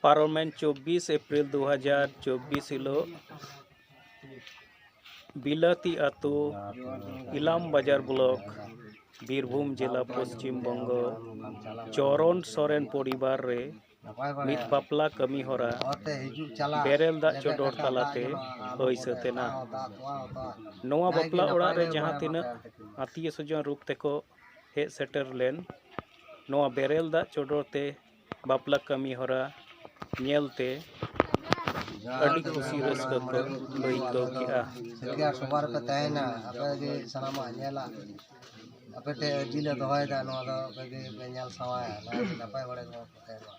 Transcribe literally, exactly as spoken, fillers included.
ᱯᱟᱨᱚᱢᱮᱱ ᱪᱚᱵᱵᱤᱥ ᱮᱯᱨᱤᱞ ᱫᱩ ᱦᱟᱡᱟᱨ ᱪᱚᱵᱵᱤᱥ ᱦᱤᱞᱳᱜ ᱵᱤᱞᱟᱹᱛᱤ ᱟᱹᱛᱩ, ᱤᱞᱟᱢ ᱵᱟᱡᱟᱨ ᱵᱞᱚᱠ, ᱵᱤᱨᱵᱷᱩᱢ ᱡᱮᱞᱟ, ᱯᱚᱥᱪᱤᱢ ᱵᱚᱝᱜᱚ, ᱪᱚᱨᱚᱱ ᱥᱚᱨᱮᱱ ᱯᱚᱨᱤᱵᱟᱨ ᱨᱮ ᱢᱤᱫ ᱵᱟᱯᱞᱟ ᱠᱟᱹᱢᱤ ᱦᱚᱨᱟ ᱵᱮᱨᱮᱞ ᱫᱟᱜ ᱪᱚᱰᱚᱨ ᱛᱟᱞᱟᱛᱮ ᱦᱩᱭ ᱥᱟᱹᱛ ᱮᱱᱟ᱾ ᱱᱚᱣᱟ ᱵᱟᱯᱞᱟ ᱚᱲᱟᱜ ᱨᱮ ᱡᱟᱦᱟᱸ ᱛᱤᱱᱟᱹᱜ ᱟᱹᱛᱤᱭᱟᱹ ᱥᱚᱡᱚᱱ ᱨᱩᱯ ᱛᱮᱠᱚ ᱦᱮᱡ ᱥᱮᱴᱮᱨ ᱞᱮᱱ, ᱱᱚᱣᱟ ᱵᱮᱨᱮᱞ ᱫᱟᱜ ᱪᱚᱰᱚᱨ ᱛᱮ ᱵᱟᱯᱞᱟ ᱠᱟᱹᱢᱤ ᱦᱚᱨᱟ ᱧᱮᱞ ᱛᱮ ᱟᱹᱰᱤ ᱠᱩᱥᱤ ᱨᱟᱹᱥᱠᱟᱹ ᱠᱚ ᱟᱹᱭᱠᱟᱹᱣ ᱠᱮᱜᱼᱟ᱾ ᱥᱟᱹᱠᱷᱤᱭᱟᱹ ᱥᱚᱵᱷᱟ ᱨᱮᱯᱮ ᱛᱟᱦᱮᱱᱟ, ᱟᱯᱮ ᱜᱮ ᱥᱟᱱᱟᱢᱟᱜ ᱧᱮᱞᱟ᱾ ᱟᱯᱮ ᱴᱷᱮᱱ ᱟᱹᱨᱡᱤ ᱞᱮ ᱫᱚᱦᱚᱭᱮᱫᱟ, ᱱᱚᱣᱟ ᱫᱚ ᱟᱯᱮ ᱜᱮ ᱯᱮ ᱧᱮᱞ ᱥᱟᱶᱟᱭᱟ, ᱱᱟᱭᱛᱮ ᱱᱟᱯᱟᱭ ᱵᱟᱲᱟ ᱜᱮᱵᱚᱱ ᱛᱟᱦᱮᱱ ᱢᱟ᱾